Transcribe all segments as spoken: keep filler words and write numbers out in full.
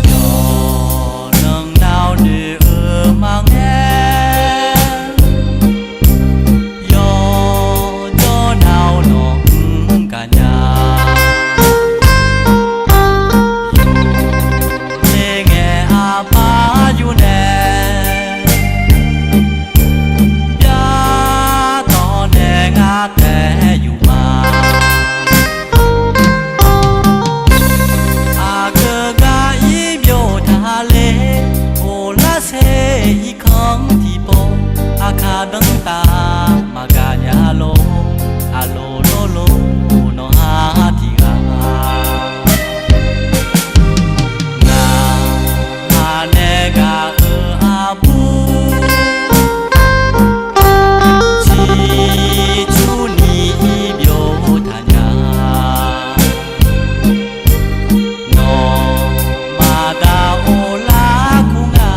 Yawqnan nav noeq-eu ma ngae, yawjawr nav-awr nawq-anr gaqnya. Yawqle ngae aqpar yur nae, byar tawv nae ngar taef yuf ma. Aqgeu gar ir byov taq le, ghoflar ser irkanr tiqpov, aqkaq danrtav maqgaq nya lor, aqloq lor lor nawq-anr tiq ghaq. Ngaq aqnae gaq-eu aqbur, ciqcurni ir byov taq nya. Nawqmaq da ghoflar kur nga,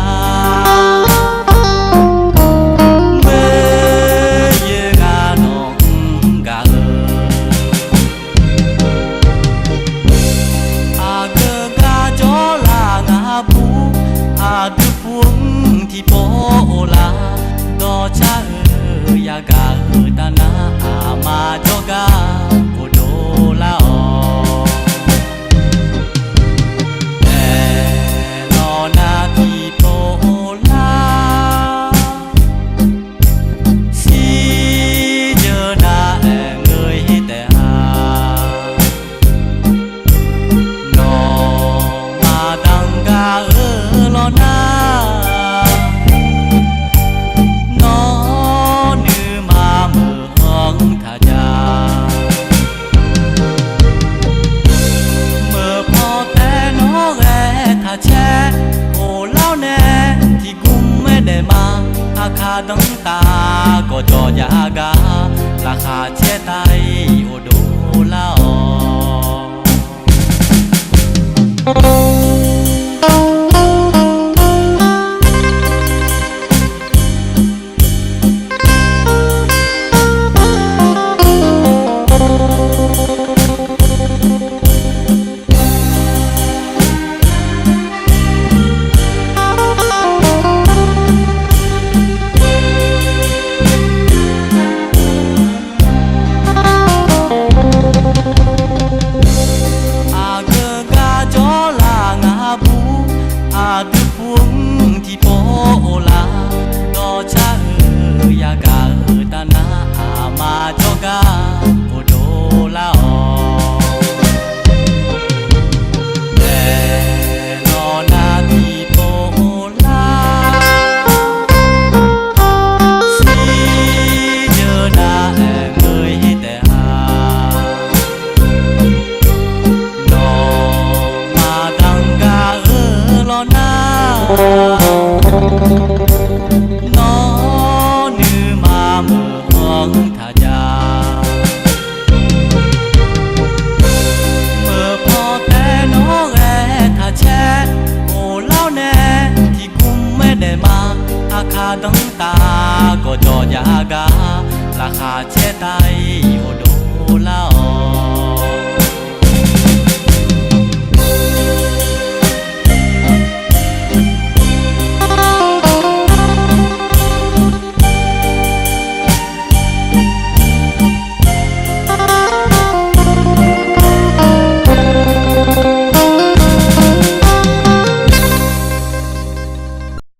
meuq yeu nga nawq-anr gaq-eu. Aqgeu gar jawrlaf ngaq bur, aqdui pur-anr tiqpov ghoflar, dawqcar-eu yagaq-eu taf nar, aqma jawrgar ghofdov lar-awq. Aerlawq nar tiqpov ghoflar, shirjeuq nar aer ngeur-ir taef-a. Nawqmaq danqgar-eu lawq nar, nawr nuima meuq-anr taq ja. Meuq paw tae nawr ghae taq caer, ghoflar-awr nae tiqgmr-aer daef ma. Aqkaq danrtav gawqjawq jav gar, laqkhaq caer tav-ir ghofdov lar-awq. Aqgeu gar jawrlaf ngaq bur, aqdui pur-anr tiqpov ghoflar, dawqcar-eu yagaq-eu taf nar, aqma jawrgar ghofdov lar-awq. Aerlawq nar tiqpov ghoflar, shirjeuq nar aer ngeur-ir taef-a. Nawqmaq danqgar-eu lawq nar, nawr nuima meuq-anr taq ja. Meuq paw tae nawr ghae taq caer, ghoflar-awr nae tiqgmr-aer daef ma. Aqkaq danrtav gawqjawq jav gar, laqkhaq caer tav-ir ghofdov lar-awq.